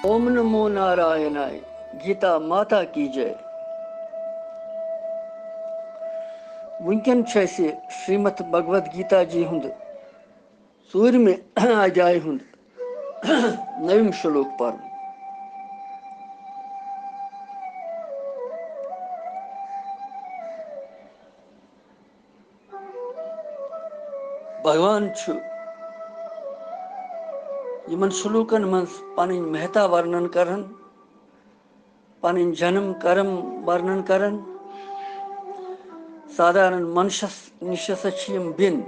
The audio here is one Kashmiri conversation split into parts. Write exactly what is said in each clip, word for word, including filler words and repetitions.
اوم نمو نارائنائے، گیتا ماتا کی جے۔ وٕنکٮ۪ن چھُ اَسہِ شریمد بھگوت گیتا جی ہُنٛد ژوٗرمہِ ادھیایہِ ہُنٛد نٔوِم شلوک پرُن۔ بھگوان چھُ یِمن شلوکن منٛز پنٕنۍ مہتا ورنن کران، پنٕنۍ جنم کرم ورنن کران۔ سادھارن منشس نِش ہسا چھِ یِم بِن۔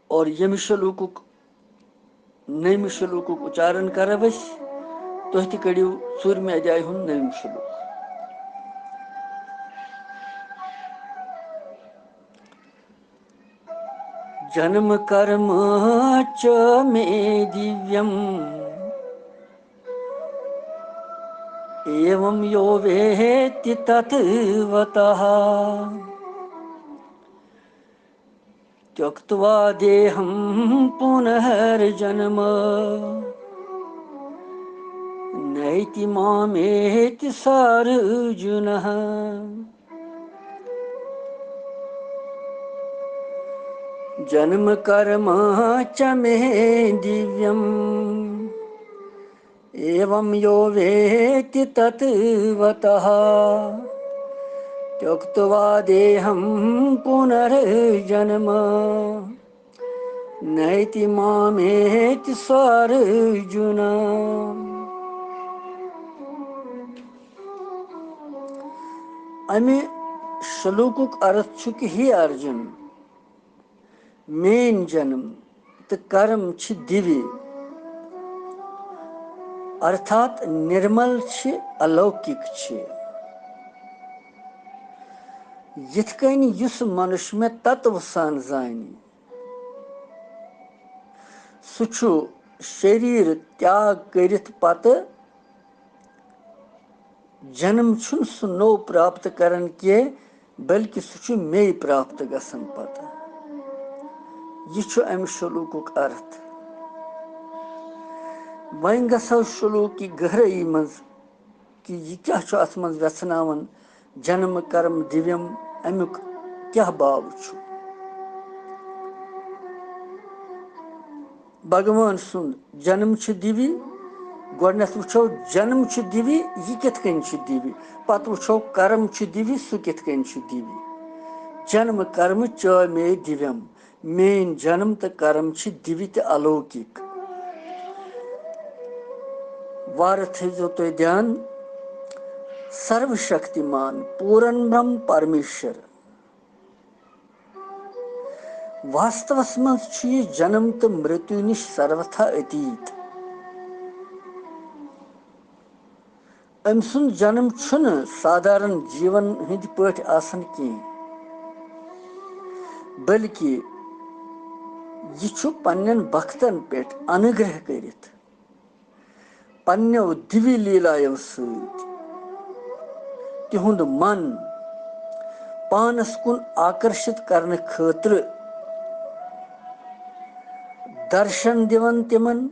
اور ییٚمہِ شلوکُک، نٔیمہِ شلوکُک اُچارن کرو أسۍ، تُہۍ تہِ کٔرِو ژوٗرمہِ ادھیایہِ ہُنٛد نٔیِم شلوک۔ جنم کرم چ مے دیویم، ایوم یو ویتی تتوتہ، تیکتوا دیہم پنرجنم، نیتی مامیتی سارجنہ۔ جنم کرم چ مے دیویم، ایوم یو ویتی تتوتہ، تیکتوا دیہم پنرجنم، نیتی مامیتی سارجنہ۔ امہِ شلوکُک ارتھ چھُ کہِ ہے ارجُن، میٲنۍ جنم تہٕ کرم چھِ دیوی، ارتھات نرمل چھِ، الوکِک چھِ۔ یِتھ کٔنۍ یُس منُش مےٚ تتو سان زانہِ، سُہ چھُ شریٖر تیاگ کٔرِتھ پتہٕ جنم چھُنہٕ سُہ نوٚو پراپت کران کینٛہہ، بلکہِ سُہ چھُ مے پراپت گژھان پتہٕ۔ یہِ چھُ امہِ شلوکُک ارتھ۔ وۄنۍ گژھو شلوک کہِ گہرٲیی منٛز کہِ یہِ کیٛاہ چھُ اتھ منٛز وٮ۪ژھناوان، جنم کرم دیویم، امیُک کیٛاہ باو چھُ؟ بھگوان سُنٛد جنم چھُ دیوی۔ گۄڈٕنٮ۪تھ وٕچھو، جنم چھُ دیوی، یہِ کِتھ کٔنۍ چھُ دیوی۔ پتہٕ وٕچھو، کرم چھُ دیوی، سُہ کِتھ کٔنۍ چھُ دیوی۔ جنم کرم چ مے دیویم، میٲنۍ جنم تہٕ کرم چھِ دیوی تہٕ الوکِک۔ وارٕ تھٲیزیو تُہۍ دھیان، سرو شکتیمان، پوٗرن برہم پرمیشور۔ واستوس منٛز چھُ یہِ جنم تہٕ مرتیو نِش سروتھا أتیٖت۔ أمۍ سُنٛد جنم چھُنہٕ سادھارن جیٖون ہٕنٛدۍ پٲٹھۍ آسان کینٛہہ، بلکہِ یہِ چھُ پننٮ۪ن بختن پٮ۪ٹھ انوگرہ کٔرِتھ پننٮ۪و دیوی لیلایو سۭتۍ تِہُنٛد من پانس کُن آکرشت کرنہٕ خٲطرٕ درشن دِوان تِمن،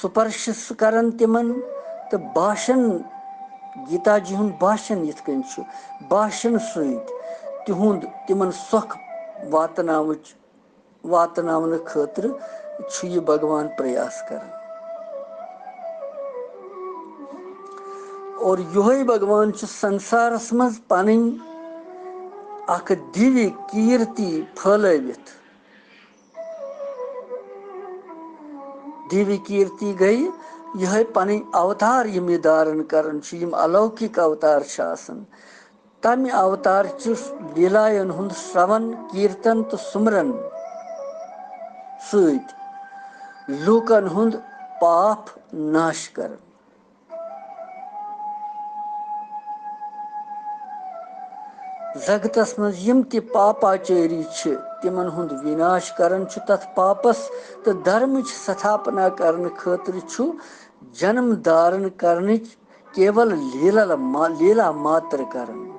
سپرشس کران تِمن، تہٕ بھاشن، گیتا جی ہُنٛد بھاشن یِتھ کٔنۍ چھُ، بھاشن سۭتۍ تِہُنٛد، تِمن سۄکھ واتناوٕچ واتناونہٕ خٲطرٕ چھُ یہِ بھگوان پریاس کران۔ اور یِہوٚے بھگوان چھُ سنسارس منٛز پنٕنۍ اکھ دیوی کیرتی پھٲلٲوِتھ۔ دیوی کیرتی گٔے یِہوٚے پنٕنۍ اوتار، یِم یہِ دھارن کران چھِ، یِم الوکِک اوتار چھِ آسان۔ تمہِ اوتار چہِ لیلاین ہُنٛد سرون، کیرتن تہٕ سُمرن سۭتۍ لوٗکن ہُنٛد پاپ ناش کران۔ زگتس منٛز یِم تہِ پاپاچٲری چھِ، تِمن ہُنٛد وِناش کران چھُ تتھ پاپس، تہٕ دھرمٕچ ستھاپنا کرنہٕ خٲطرٕ چھُ جنم دھارن کرنٕچ کیول لیلا ما-، لیلا ماتر کران۔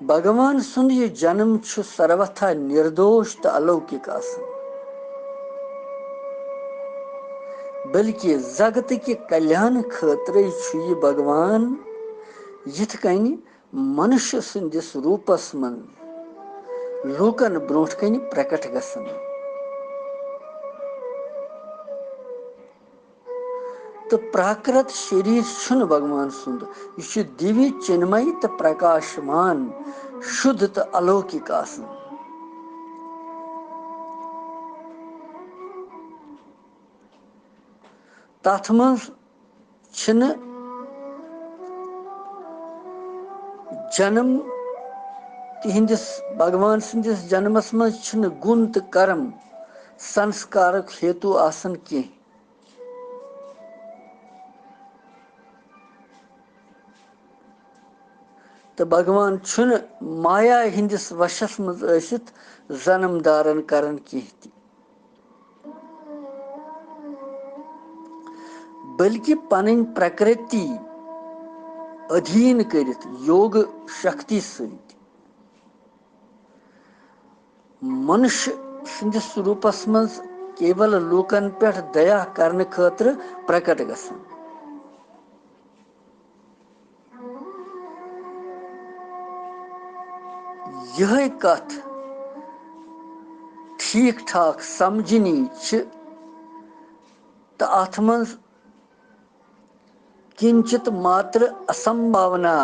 بھگوان سُنٛد یہِ جنم چھُ سروتھا نِردوش تہٕ الوکِک آسان، بلکہِ زگتٕکہِ کلیان خٲطرَے چھُ یہِ بھگوان یِتھ کٔنۍ منُش سٕنٛدِس روٗپس منٛز لوٗکن برٛونٛٹھ کنہِ پرکٹ گژھان۔ تہٕ پراکرت شریر چھُنہٕ بھگوان سُنٛد، یہِ چھُ دیوی چنمے تہٕ پرکاشمان، شُدھ تہٕ الوکِک آسان۔ تَتھ منٛز چھِنہٕ جنم، تِہنٛدِس، بھگوان سٕنٛدِس جنمس منٛز چھِنہٕ گُن تہٕ کرم سنسکارُک ہیتو آسان کینٛہہ۔ تہٕ بھگوان چھُنہٕ مایا ہٕنٛدِس وشس منٛز ٲسِتھ جنم دھارن کران کینٛہہ تہِ، بلکہِ پنٕنۍ پرکرتی ادھیٖن کٔرِتھ یوگ شکتی سۭتۍ منُش سٕنٛدِس روٗپس منٛز کیول لوٗکن پٮ۪ٹھ دیا کرنہٕ خٲطرٕ پرکٹ گژھان۔ یِہے کتھ ٹھیٖک ٹھاک سمجھنی چھِ تہٕ اتھ منٛز کِنچِت ماتر اسمبھاونا،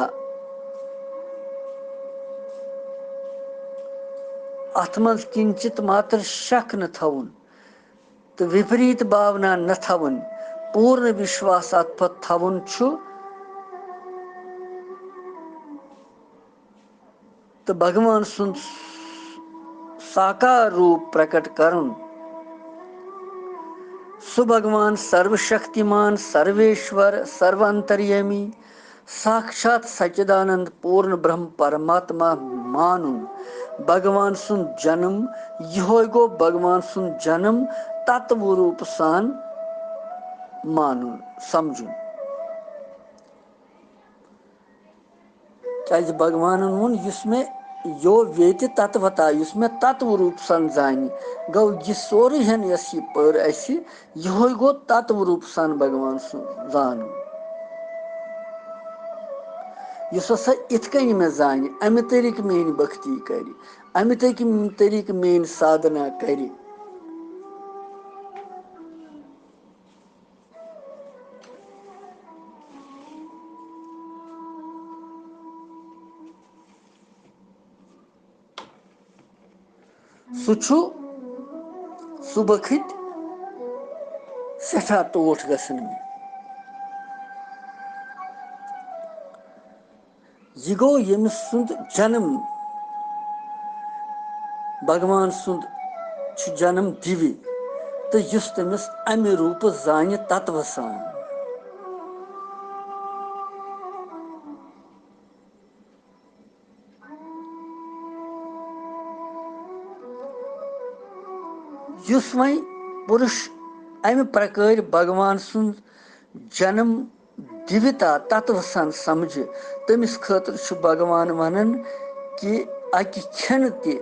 اتھ منٛز کِنچِت ماتر شک نہٕ تھاوُن تہٕ وِپریٖت بھاونا نہٕ تھاوٕنۍ، پوٗرٕ وِشواس اتھ پتھ تھاوُن چھُ تہٕ بھگوان سُنٛد ساکار روٗپ پرکٹ کرُن۔ سُہ بھگوان سروشکتیمان، سرویشور، سرو انتریامی، ساکشات سچدانند پورن برہم پرماتما مانُن۔ بھگوان سُنٛد جنم، یِہوے گوٚو بھگوان سُنٛد جنم تتو روٗپ سان مانُن، سمجھُن۔ کیازِ بھگوانن ووٚن، یُس مےٚ یو ویتہِ تتوتا، یُس مےٚ تتو روٗپ سان زانہِ، گوٚو یہِ سورُے ہن یۄس یہِ پٔر اسہِ، یِہوے گوٚو تتو روٗپ سان بھگوان سُنٛد زانُن۔ یُس ہسا اِتھ کٔنۍ مےٚ زانہِ، امہِ طریٖقہٕ میٲنۍ بھکتی کرِ، امہِ طریٖقہٕ، طریٖقہٕ میٲنۍ سادھنا کرِ۔ سُہ چھُ صُبحٕکۍ سٮ۪ٹھاہ ٹوٹھ گژھان۔ یہِ گوٚو ییٚمہِ سُنٛد جنم، بھگوان سُنٛد چھُ جنم دِوِ، تہٕ یُس تٔمِس اَمہِ روٗپہٕ زانہِ تتوٕ سان۔ یُس وۄنۍ پُرُش اَمہِ پرکٲرۍ بھگوان سُنٛد جنم دِوِتا تتوٕ سان سمجھِ، تٔمِس خٲطرٕ چھُ بھگوان ونان کہِ اکہِ کھٮ۪نہٕ تہِ،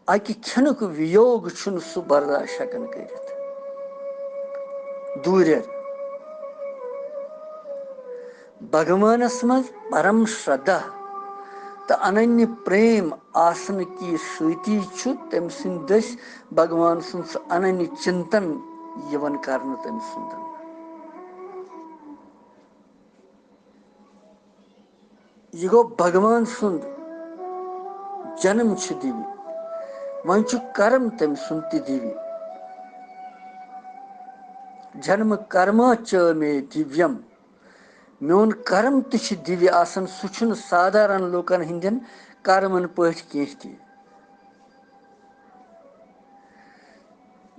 اکہِ کھٮ۪نُک ویوگ چھُنہٕ سُہ برداشت ہٮ۪کان کٔرِتھ۔ دوٗرٮ۪ر۔ بھگوانس منٛز پرم شردا تہٕ اننیہ پریم آسنہٕ کی سۭتی چھُ تٔمۍ سٕنٛدۍ دٔسۍ بھگوان سُنٛد سُہ اننیہ چنتن یِوان کرنہٕ تٔمۍ سُنٛد۔ یہِ گوٚو بھگوان سُنٛد جنم چھُ دِوِ، وۄنۍ چھُ کرم تٔمۍ سُنٛد تہِ دِوِ۔ جنم کرما چ مے دیویم۔ میون کرم تہِ چھُ دِوِ آسان، سُہ چھُنہٕ سادھارن لوٗکن ہٕنٛدٮ۪ن کرمن پٲٹھۍ کینٛہہ تہِ۔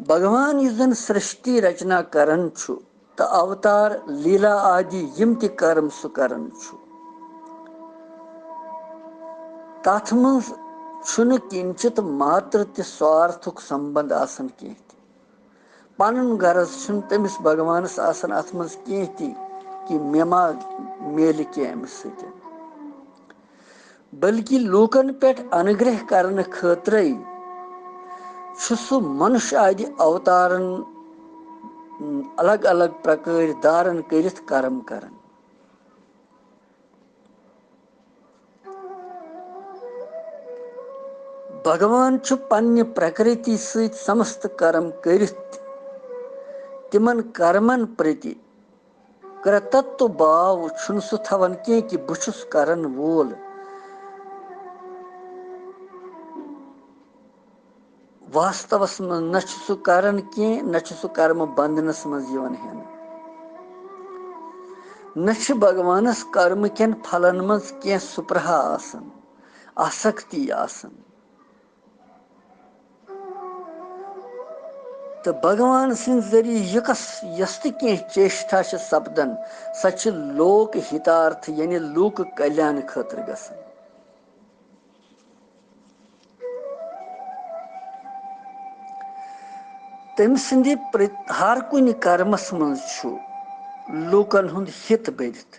بھگوان یُس زن سرشٹی رچنا کران چھُ تہٕ اوتار لیلا آدی یِم تہِ کرم سُہ کران چھُ، تتھ منٛز چھُنہٕ کِنچِت ماتر تہِ سوارتھُک سمبند آسان کینٛہہ تہِ۔ پنُن غرض چھُنہٕ تٔمِس بھگوانس آسان اتھ منٛز کینٛہہ تہِ، مےٚ ما میلہِ کینٛہہ اَمہِ سۭتۍ، بلکہِ لوٗکن پٮ۪ٹھ انوگرہ کرنہٕ خٲطرَے چھُ سُہ منُش آدِ اوتارن الگ الگ پرکٲرۍ دارن کٔرِتھ کرم کران۔ بھگوان چھُ پننہِ پرکرتی سۭتۍ سمست کرم کٔرِتھ تِمن کرمن پرتی کرتتو باو چھُنہٕ سُہ تھاوان کینٛہہ کہِ بہٕ چھُس کرن وول۔ واستوس منٛز نہ چھُ سُہ کران کینٛہہ، نہ چھُ سُہ کرمہٕ بندنس منٛز یِوان ہٮ۪نہٕ۔ نہ چھِ بھگوانس کرمہٕ کٮ۪ن پھلن منٛز کینٛہہ سپرہا آسان، آسکتی آسان۔ تہٕ بھگوان سٕنٛدِ ذٔریعہٕ یہِ کس، یۄس تہِ کینٛہہ چیشٹھا چھِ سپدان، سۄ چھِ لوک ہتارتھ، یعنی لوک کلیان خٲطرٕ گژھان۔ تٔمۍ سٕنٛدِ پرٛ-، ہر کُنہِ کرمس منٛز چھُ لوٗکن ہُنٛد ہِت بٔرِتھ۔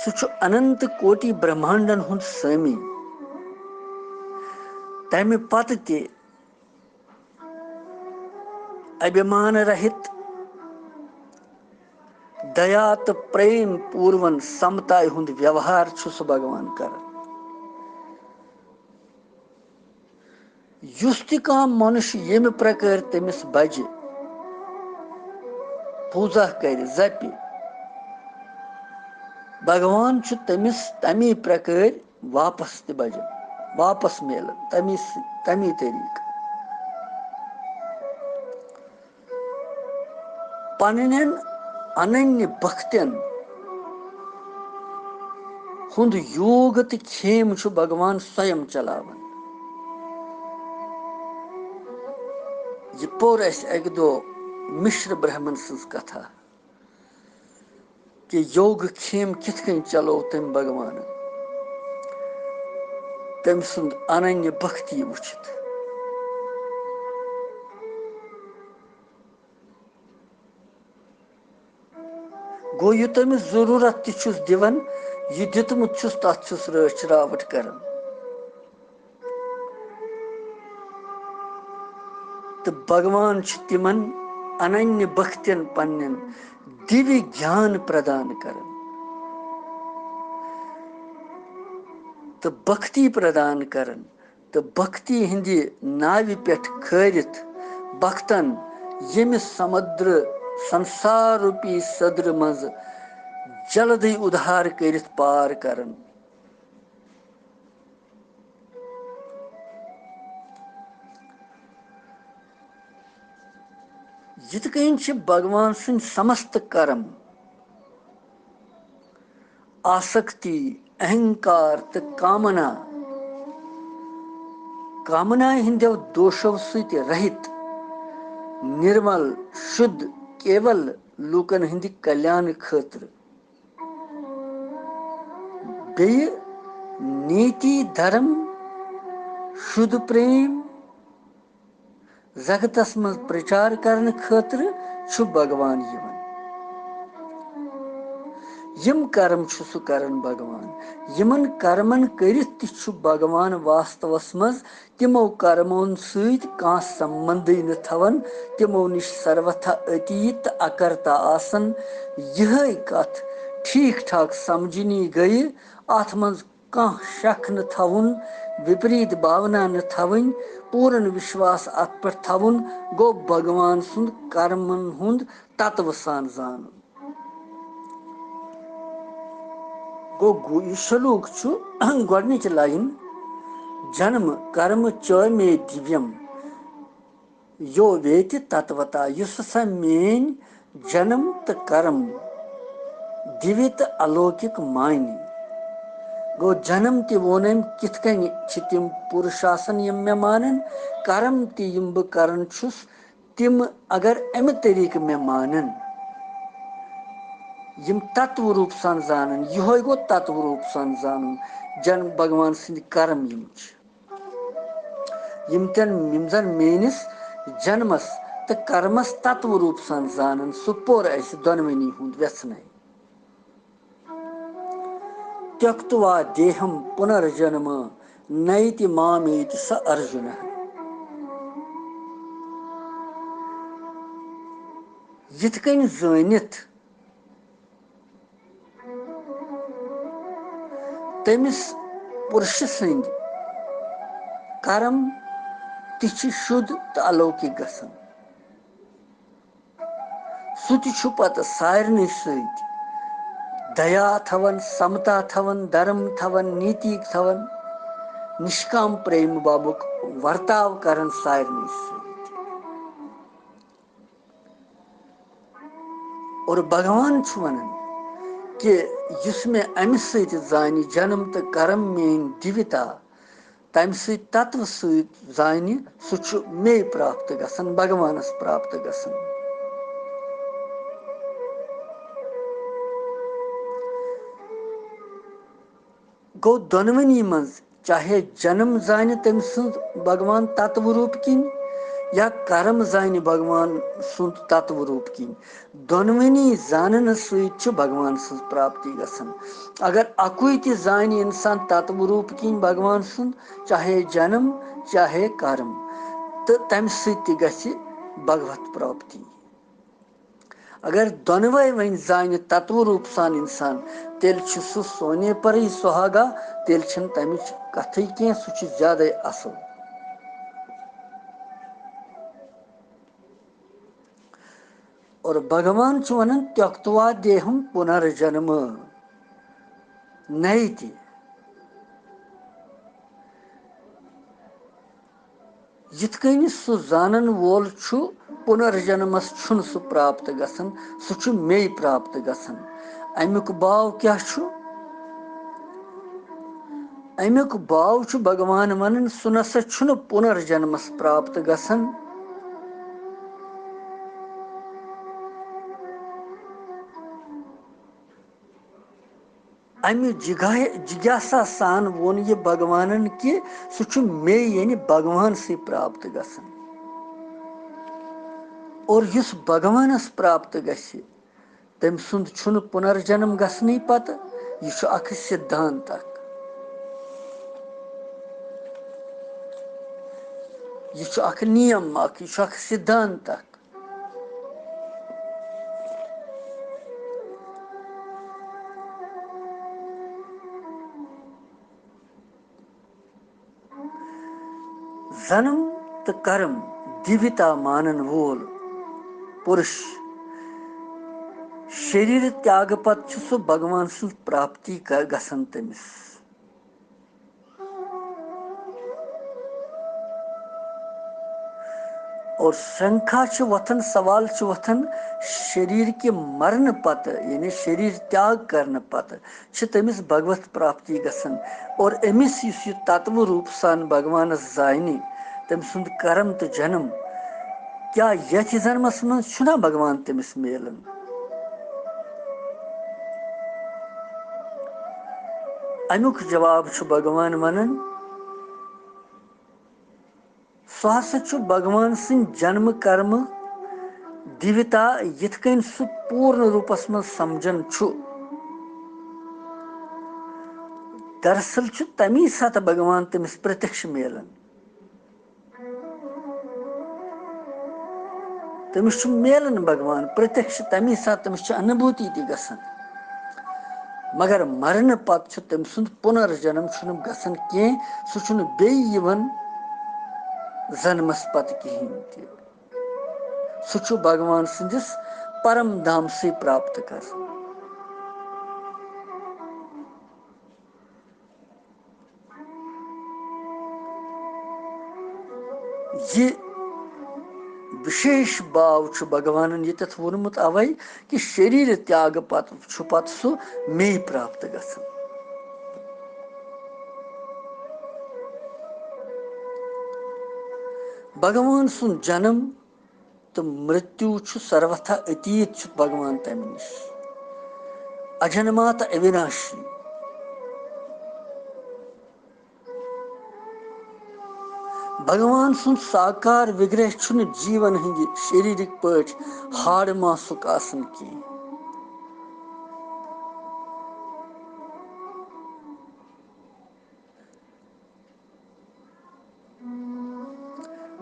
سُہ چھُ اننت کوٹی برہمانڈن ہُنٛد سٲمی۔ تمہِ پتہٕ تہِ ابھیمان رہِت، دیا تہٕ پریم پوٗروَن سمتایہِ ہُنٛد ویوہار چھُ سُہ بھگوان کران۔ یُس تہِ کانٛہہ منُش ییٚمہِ پرکار تٔمِس بجہِ، پوٗزا کرِ، زپہِ، بھگوان چھُ تٔمِس تمی پرکار واپس تہِ بجان، واپس میلان تمی سۭتۍ، تمی طریقہٕ۔ پننٮ۪ن اننیہ بھکتن ہُنٛد یوگ تہٕ کھیم چھُ بھگوان سویم چلاوان۔ یہِ پوٚر اَسہِ اَکہِ دۄہ مِشر برہمن سٕنٛز کتھا کہِ یوگ کھیم کِتھ کٔنۍ چلوو تٔمۍ بھگوانن، تٔمۍ سُنٛد اننیہ بھکتی وٕچھِتھ۔ گوٚو، یہِ تٔمِس ضروٗرت تہِ چھُس دِوان، یہِ دیُتمُت چھُس، تَتھ چھُس رٲچھ راوَٹھ کران۔ تہٕ بھگوان چھُ تِمن اننیہ بھکتین پننٮ۪ن دِوِ گیان پردان کران تہٕ بھکتی پردان کران۔ تہٕ بھکتی ہٕنٛدِ ناوِ پٮ۪ٹھ کھٲرِتھ بھکتن ییٚمہِ سمدر سنسار روٗپی سدرٕ منٛز جلدٕے اُدھار کٔرِتھ پار کرن۔ یِتھ کٔنۍ چھِ بھگوان سٕنٛدۍ سمست کرم آسکتی، اہنکار تہٕ کامنا، کامنا ہٕنٛدیو دوشو سۭتۍ رہِت، نرمل، شُد، کیول لوٗکن ہٕنٛدِ کلیان خٲطرٕ۔ بیٚیہِ نیتی، دھرم، شُد پریم، جگتس منٛز پرچار کرنہٕ خٲطرٕ چھُ بھگوان یِوان۔ یِم کرم چھُ سُہ کران بھگوان۔ یِمن کرمن کٔرِتھ تہِ چھُ بھگوان واستوس منٛز تِمو کرمن سۭتۍ کانٛہہ سمبندٕے نہٕ تھاوان، تِمو نِش سروتھا اتی تہٕ اکرتا آسان۔ یِہے کتھ ٹھیک ٹھاک سمجھنی گٔیہِ۔ اتھ منٛز کانٛہہ شک نہٕ تھاوُن، وِپریٖت بھاونا نہٕ تھاوٕنۍ، پوٗرن وِشواس اتھ پٮ۪ٹھ تھاوُن گوٚو بھگوان سُنٛد کرمن ہُنٛد تتوٕ سان زانُن۔ گوٚو، گوٚو یہِ شلوک چھُ گۄڈٕنِچ line، جنم کرم چ مے دیویم، یو ویتی تتوتا، یُس ہسا میٲنۍ جنم تہٕ کرم دیوی تہٕ الوکِک معنی۔ گوٚو، جنم تہِ ووٚن أمۍ، کِتھ کٔنۍ چھِ تِم پُرُش آسان یِم مےٚ مانن، کرم تہِ یِم بہٕ کران چھُس، تِم اگر اَمہِ طریٖقہٕ مےٚ مانن، یِم تتوٕ روٗپ سان زانن، یِہوے گوٚو تتوٕ روٗپ سان زانُن، جن بھگوان سٕنٛدۍ کرم یِم چھِ۔ یِم تٮ۪ن، یِم زن میٲنِس جنمس تہٕ کرمس تتوٕ روٗپ سان زانن، سُہ پوٚر اسہِ دۄنوٕنی ہُنٛد وٮ۪ژھنَے۔ تیکتوا دیہم پُنرجنم نیتی مامیتی س ارجُنہ۔ یِتھ کٔنۍ زٲنِتھ تٔمِس پُرشہٕ سٕنٛدۍ کرم تہِ چھِ شُد تہٕ الوکِک گژھان، سُہ تہِ چھُ پتہٕ سارنٕے سۭتۍ دیا تھاوان، سمتا تھاوان، دھرم تھاوان، نیتیٖک تھاوان، نشکام پریم بابُک ورتاو کران سارنٕے سۭتۍ۔ اور بھگوان چھُ ونان کہِ یُس مےٚ امہِ سۭتۍ زانہِ جنم تہٕ کرم میٲنۍ دیوتا، تمہِ سۭتۍ تتوٕ سۭتۍ زانہِ، سُہ چھُ مے پراپت گژھان، بھگوانس پراپت گژھان۔ گوٚو دۄنوٕنی منٛز چاہے جنم زانہِ تٔمۍ سٕنٛز بھگوان تتوٕ روٗپ کِنۍ یا کرم زانہِ بھگوان سُنٛد تتوٕ روٗپ کِنۍ، دۄنوٕنی زاننہٕ سۭتۍ چھِ بھگوان سٕنٛز پراپتی گژھان۔ اگر اکُے تہِ زانہِ انسان تتوٕ روٗپ کِنۍ بھگوان سُنٛد، چاہے جنم چاہے کرم، تہٕ تمہِ سۭتۍ تہِ گژھِ بھگوت پراپتی۔ اگر دۄنوے وۄنۍ زانہِ تتوٕ روٗپ سان انسان، تیٚلہِ چھُ سُہ سونے پرٕے سہاگا، تیٚلہِ چھنہٕ تمِچ کتھٕے کینٛہہ، سُہ چھُ زیادے اصل۔ اور بھگوان چھُ ونان، تیکتوا دیہم پُنرجنم نیتی۔ یِتھ کٔنۍ سُہ زانن وول چھُ پُنرجنمس چھُنہٕ سُہ پراپت گژھان، سُہ چھُ مے پراپت گژھان۔ امیُک باو کیٛاہ چھُ؟ امیُک باو چھُ بھگوان ونان، سُہ نسا چھُنہٕ پُنرجنمس پراپت گژھان۔ امہِ جگاہہِ، جگیاسا سان ووٚن یہِ بھگوانن کہِ سُہ چھُ مے، یعنی بھگوانسٕے پراپت گژھان۔ اور یُس بھگوانس پراپت گژھِ، تٔمۍ سُنٛد چھُنہٕ پُنرجنم گژھنٕے پتہٕ۔ یہِ چھُ اکھ سدھانت اکھ۔ یہِ چھُ اکھ نیم اکھ، یہِ چھُ اکھ سدھانت اکھ۔ زنم تہٕ کرم دیوتا مانن وول پُرُش، شریر تیاگہٕ پتہٕ چھُ سُہ بھگوان سٕنٛز پراپتی گ-، گژھان تٔمِس۔ اور شنکھا چھِ وۄتھان، سوال چھُ وۄتھان، شریر کہِ مرنہٕ پتہٕ، یعنی شریر تیاگ کرنہٕ پتہٕ، چھِ تٔمِس بھگوت پراپتی گژھان۔ اور أمِس یُس یہِ تتوٕ روٗپ سان بھگوانس زانہِ، تٔمۍ سُنٛد کرم تہٕ جنم، کیٛاہ یتھ جنمس منٛز چھُنا بھگوان تٔمِس میلان؟ امیُک جواب چھُ بھگوان ونان، سُہ ہسا چھُ بھگوان سٕنٛدۍ جنمہٕ کرمہٕ دیوتا، یِتھ کٔنۍ سُہ پوٗرنہٕ روٗپس منٛز سمجھان چھُ۔ دراصل چھُ تمی ساتہٕ بھگوان تٔمِس پرتیکش میلان۔ تٔمِس چھُ میلان بھگوان پرتیکش، تمی ساتہٕ تٔمِس چھِ انوبھوتی تہِ گژھان۔ مگر مرنہٕ پتہٕ چھُ تٔمۍ سُنٛد پُنرجنم چھُنہٕ گژھان کینٛہہ، سُہ چھُنہٕ بیٚیہِ یِوان زنمس پتہٕ کِہیٖنۍ تہِ۔ سُہ چھُ بھگوان سٕنٛدِس پرم دھامسٕے پراپت کران۔ یہِ وِشیش باو چھُ بھگوانن ییٚتٮ۪تھ ووٚنمُت اوے کہِ شریٖر تیاگہٕ پتہٕ چھُ پتہٕ سُہ مے پراپت گژھان۔ بھگوان سُنٛد جنم تہٕ مرتیو چھُ سروتھا اتیت چھُ بھگوان تمہِ نِش۔ اجنما تہٕ اوِناشی۔ بھگوان سُنٛد ساکار وِگرہ چھُنہٕ جیٖون ہٕنٛدِ شریٖرٕکۍ پٲٹھۍ ہاڑٕ ماسُک آسان کینٛہہ۔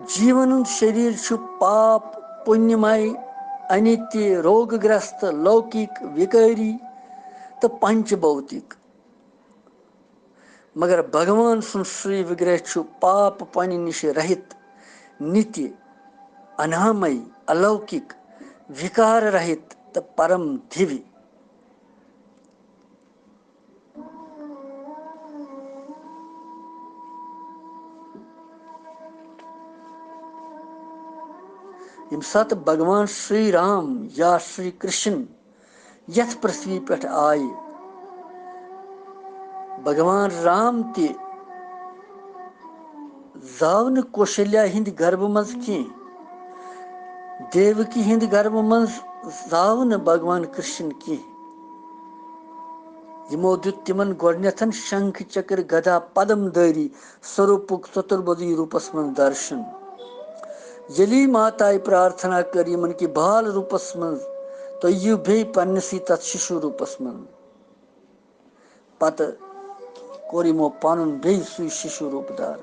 جیٖون ہُنٛد شریٖر چھُ پاپ، پُنیماے، انِتہِ، روگ گرست، لوکِک، وِکٲری تہٕ پنچ بھوتِک۔ مگر بھگوان سُنٛد سُے وِگرہ چھُ پاپ پُنہِ نِش رہِت، نِتہِ، انامے، الوکِک، وِکار رہِت تہٕ پرم دیوی۔ ییٚمہِ ساتہٕ بھگوان شری رام یا شری کرشن یتھ پرتھوی پٮ۪ٹھ آیہِ، بھگوان رام تہِ زاو نہٕ کوشلیا ہٕنٛدِ گربہٕ منٛز کینٛہہ، دیوکی ہٕنٛدِ گربہٕ منٛز زاو نہٕ بھگوان کرشن کینٛہہ۔ یِمو دیُت تِمن گۄڈٕنیتھن شنکھ چکر گدا پدم دٲری سوروپُک ژتُربدی روٗپس منٛز درشن۔ ییٚلی ماتایہِ پرارتھنا کٔر یِمن کہِ بال روٗپس منٛز، تُہۍ یِیِو بیٚیہِ پننِسٕے تتھ شِشو روٗپس منٛز۔ پتہٕ کوٚر یِمو پنُن بیٚیہِ سُے شِشو روٗپ دھارن۔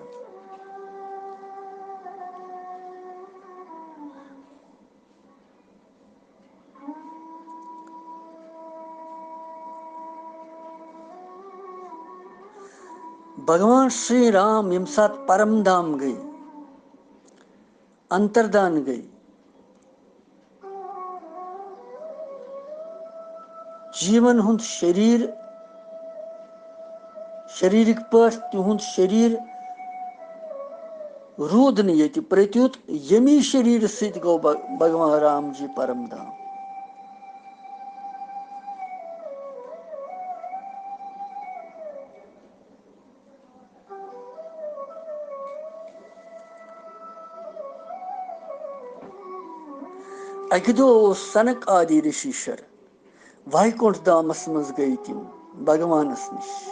بھگوان شری رام ییٚمہِ ساتہٕ پرم دھام گٔے، انتردان گٔے، جیٖون ہُنٛد شریٖر، شریٖرٕکۍ پٲٹھۍ تِہُنٛد شریٖر روٗد نہٕ ییٚتہِ پرٛتیُت، ییٚمی شریٖرٕ سۭتۍ گوٚو بھ-، بھگوان رام جی پرم دھام۔ اَکہِ دۄہ اوس سنک آدی رشیشر وایکُنٹھ دھامس منٛز گٔے تِم بھگوانس نِش۔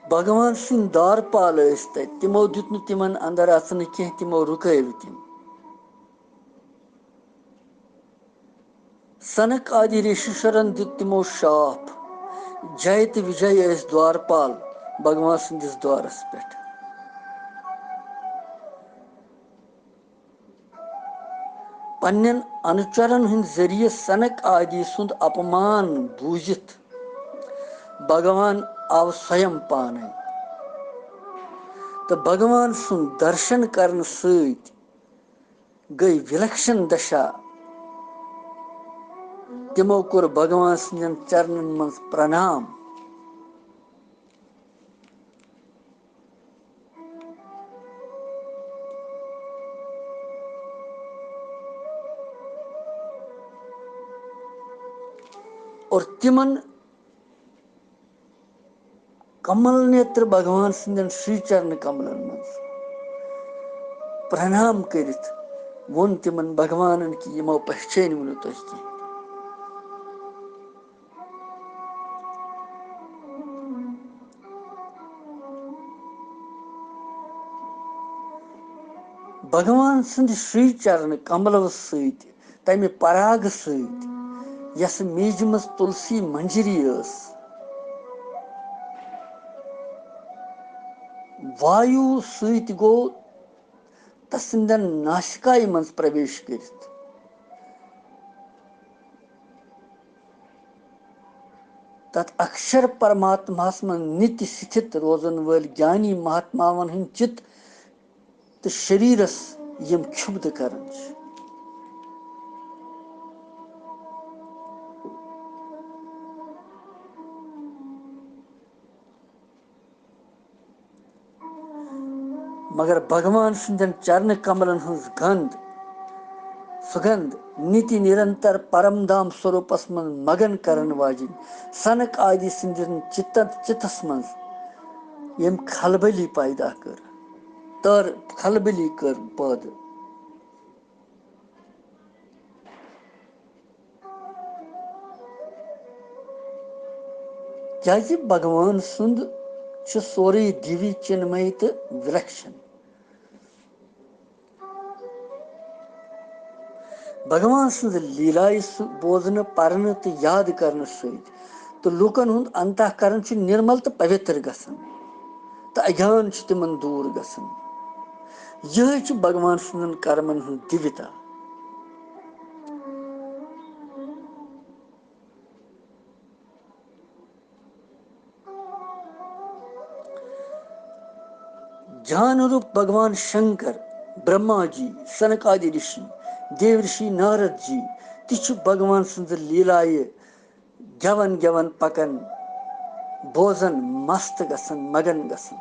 بھگوان سٕنٛدۍ دارپال ٲسۍ تَتہِ، تِمو دیُت نہٕ تِمن اندر اژنہٕ کینٛہہ، تِمو رُکٲوۍ تِم۔ سنک آدی ریشیشورن دیُت تِمو شاپ۔ جے تہٕ وِجے ٲسۍ دوارپال بھگوان سٕنٛدِس دورس پٮ۪ٹھ۔ پننٮ۪ن انُچرن ہٕنٛدۍ ذٔریعہٕ سنک آدی سُنٛد اپمان بوٗزِتھ بھگوان آو سویم پانے تہٕ بھگوان سُنٛد درشن کرنہٕ سۭتۍ گٔے وِلکشن دشا۔ تِمو کوٚر بھگوان سٕنٛدٮ۪ن چرنن منٛز پرنام۔ اور تِمن کمل نیتر بھگوان سٕنٛدٮ۪ن شری چرن کملن منٛز پرنام کٔرِتھ ووٚن تِمن بھگوانن کہِ یِمو پہچٲنِو نہٕ تُہۍ کینٛہہ۔ بھگوان سٕنٛدِ شری چرن کملو سۭتۍ، تمہِ پراگہٕ سۭتۍ، یۄسہٕ میجہِ منٛز تُلسی منجری ٲس، وایو سۭتۍ گوٚو تسٕنٛدٮ۪ن ناسِکایہِ منٛز پرویش کٔرِتھ۔ تتھ اکشر پرماتماہس منٛز نِتہِ سِتھِت روزن وٲلۍ گیانی مہاتماون ہٕنٛدۍ چِت تہٕ شریرس یِم کھُبدٕ کران چھِ۔ مگر بھگوان سٕنٛدٮ۪ن چرنہٕ کملن ہٕنٛز گنٛد، سُگنٛد، نِتہِ نِرنتر پرم دھام سوروپس منٛز مگن کرن واجِنۍ سنک آدی سٕنٛدٮ۪ن چِتن، چِتس منٛز ییٚمۍ کھلبلی پیدا کٔر، تٔر کھلبلی کٔر پٲدٕ۔ کیازِ بھگوان سُنٛد چھُ سورُے دیوی چِنمے تہٕ وِلکشن۔ بھگوان سٕنٛز لیٖلایہِ سُہ بوزنہٕ، پرنہٕ تہٕ یاد کرنہٕ سۭتۍ تہٕ لوٗکن ہُنٛد انتہ کرن چھُ نِرمل تہٕ پوِتر گژھان تہٕ اگیان چھُ تِمن دوٗر گژھان۔ یِہے چھِ بھگوان سٕنٛدٮ۪ن کرمن ہٕنٛز دیوتا۔ جان روٗپ بھگوان شنکر، برہما جی، سنک آدی رشی، دیو رشی نارد جی تہِ چھِ بھگوان سٕنٛزِ لیٖلایہِ گٮ۪وَن گٮ۪وَن پَکان، بوزان، مست گژھان، مگن گژھان۔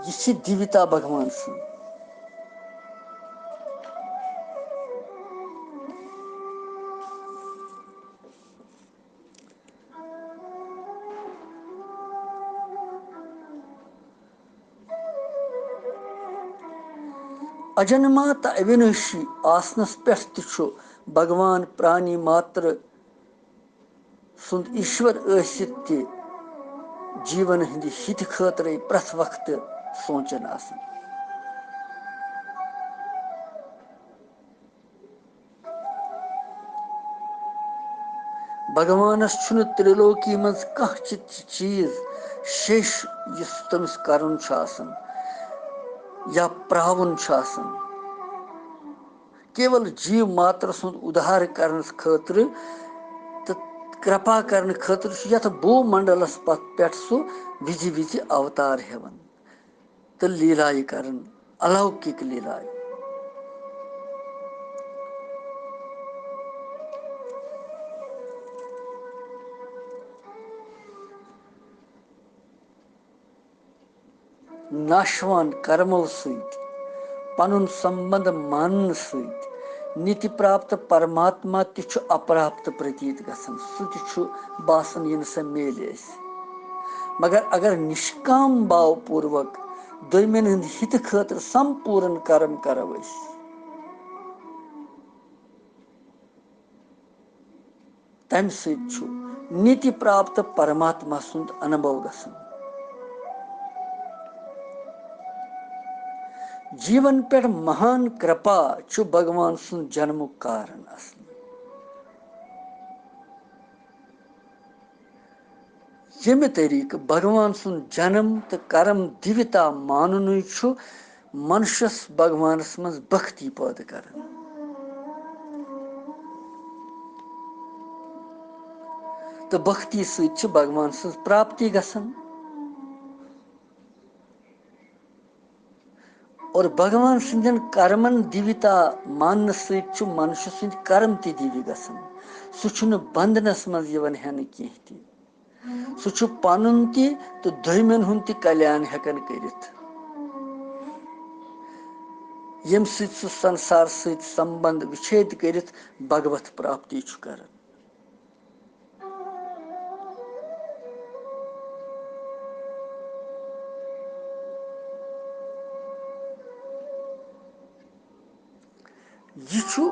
یہِ چھِ دیوتا بھگوان سٕنٛز۔ اجنما تہٕ اوِنٲشی آسنس پٮ۪ٹھ تہِ چھُ بھگوان پرانی ماتر سُنٛد ایشور ٲسِتھ تہِ جیٖون ہٕنٛدِ ہِتہِ خٲطرَے پرٛٮ۪تھ وقتہٕ سونٛچان آسان۔ بھگوانس چھُنہٕ ترٛلوکی منٛز کانٛہہ تہِ چیٖز شیش، یُس تٔمِس کرُن چھُ آسان یا پراوُن چھُ آسان۔ کیول جیٖو ماتر سُنٛد اُدھار کرنس خٲطرٕ تہٕ کرپا کرنہٕ خٲطرٕ چھُ یتھ بھوٗ منڈلس پتھ پٮ۪ٹھ سُہ وِزِ وِزِ اوتار ہٮ۪وان تہٕ لیٖلایہِ کران، الوکِک لیٖلایہِ۔ ناشوان کرمو سۭتۍ، پنُن سمبند ماننہٕ سۭتۍ، نِتہِ پراپت پرماتما تہِ چھُ اپراپت پرتیت گژھان۔ سُہ تہِ چھُ باسان، یہِ نہٕ سا میلہِ اَسہِ۔ مگر اگر نشکام بھاو پوٗروک دوٚیمٮ۪ن ہٕنٛدِ ہِتہٕ خٲطرٕ سمپوٗرن کرم کرو أسۍ، تمہِ سۭتۍ چھُ نِتہِ پراپت پرماتما سُنٛد انُبھو گژھان۔ جیٖون پٮ۪ٹھ مہان کرپا چھُ بھگوان سُنٛد جنمُک کارن اصلی۔ ییٚمہِ طریٖقہٕ بھگوان سُنٛد جنم تہٕ کرم دیوتا ماننُے چھُ منشس بھگوانس منٛز بھکتی پٲدٕ کران۔ تہٕ بھکتی سۭتۍ چھِ بھگوان سٕنٛز پراپتی گژھان۔ اور بھگوان سٕنٛدٮ۪ن کرمن دیوتا ماننہٕ سۭتۍ چھُ منشہٕ سٕنٛدۍ کرم تہِ دیوی گژھان۔ سُہ چھُنہٕ بندنس منٛز یِوان ہٮ۪نہٕ کینٛہہ تہِ۔ سُہ چھُ پنُن تہِ تہٕ دوٚیمٮ۪ن ہُنٛد تہِ کلیان ہٮ۪کان کٔرِتھ، ییٚمہِ سۭتۍ سُہ سنسار سۭتۍ سمبند وِچھید کٔرِتھ بھگوت پراپتی چھُ کران۔ یہِ چھُ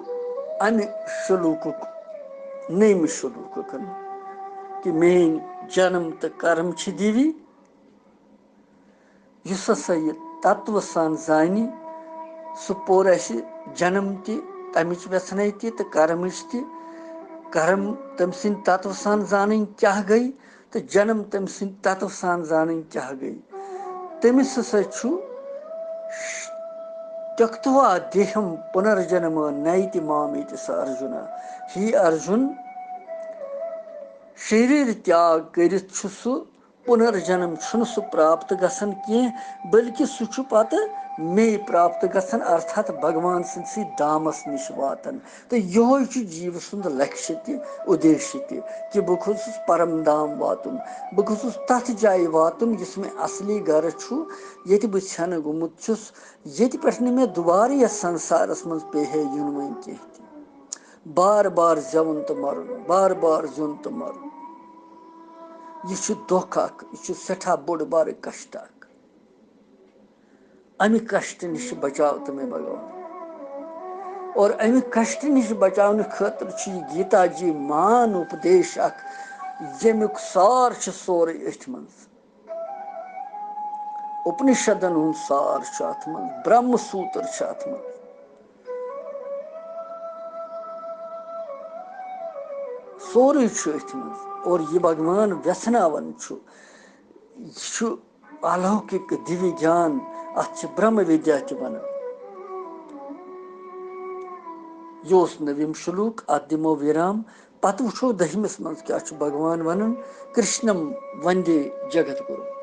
امہِ شلوکُک نٔیمہِ شلوکُک، کہِ میٲنۍ جنم تہٕ کرم چھِ دیوی۔ یُس ہسا یہِ تتوٕ سان زانہِ، سُہ پوٚر اسہِ جنم تہِ، تمِچ ویژھنے تہِ تہٕ کرمٕچ تہِ۔ کرم تٔمۍ سٕنٛدۍ تتوٕ سان زانٕنۍ کیٛاہ گٔے تہٕ جنم تٔمۍ سٕنٛدۍ تتوٕ سان زانٕنۍ کیٛاہ گٔے۔ تٔمِس ہسا چھُ تیکتوا دیہم پُنرجنم نیتی مامیتی سا ارجُنا۔ ہے ارجُن، شریٖر تیاگ کٔرِتھ چھُ سُہ پُنرجنم چھُنہٕ سُہ پراپت گژھان کینٛہہ، بلکہِ سُہ چھُ پتہٕ مے پراپت گژھان، ارتھات بھگوان سٕنٛدسٕے دامس نِش واتان۔ تہٕ یِہوے چھُ جیٖو سُنٛد لکشہِ تہِ، اُدیشہِ تہِ، کہِ بہٕ گوٚژھُس پرم دام واتُن، بہٕ گوٚژھُس تتھ جایہِ واتُن یُس مےٚ اصلی گرٕ چھُ، ییٚتہِ بہٕ ژھٮ۪نہٕ گوٚمُت چھُس، ییٚتہِ پٮ۪ٹھ نہٕ مےٚ دُبارٕ یتھ سنسارس منٛز پیٚیہِ ہے یُن وۄنۍ کینٛہہ تہِ۔ بار بار زیوُن تہٕ مرُن، بار بار زیُن تہٕ مرُن۔ یہِ چھُ دۄکھ اکھ، یہِ چھُ سٮ۪ٹھاہ بوٚڑ بارٕ کشٹ اکھ۔ امہِ کشٹ نِش بچاو تہٕ مےٚ بھگوان۔ اور امہِ کشٹہٕ نِش بچاونہٕ خٲطرٕ چھُ یہِ گیتا جی مان اُپدیش اکھ، ییٚمیُک سار چھُ سورُے أتھۍ منٛز۔ اُپنِشدن ہُنٛد سار چھُ اتھ منٛز، برہم سوٗتر چھُ اتھ منٛز۔ سورُے چھُ أتھۍ منٛز۔ اور یہِ بھگوان ویژھناوان چھُ، یہِ چھُ الوکِک دیوی گیان، اتھ چھِ برہم ودیا تہِ ونان۔ یہِ اوس نٔوِم شلوک، اتھ دِمو وِرام۔ پتہٕ وٕچھو دٔہمِس منٛز کیٛاہ چھُ بھگوان ونان، کرشنم وندے جگت گُرو۔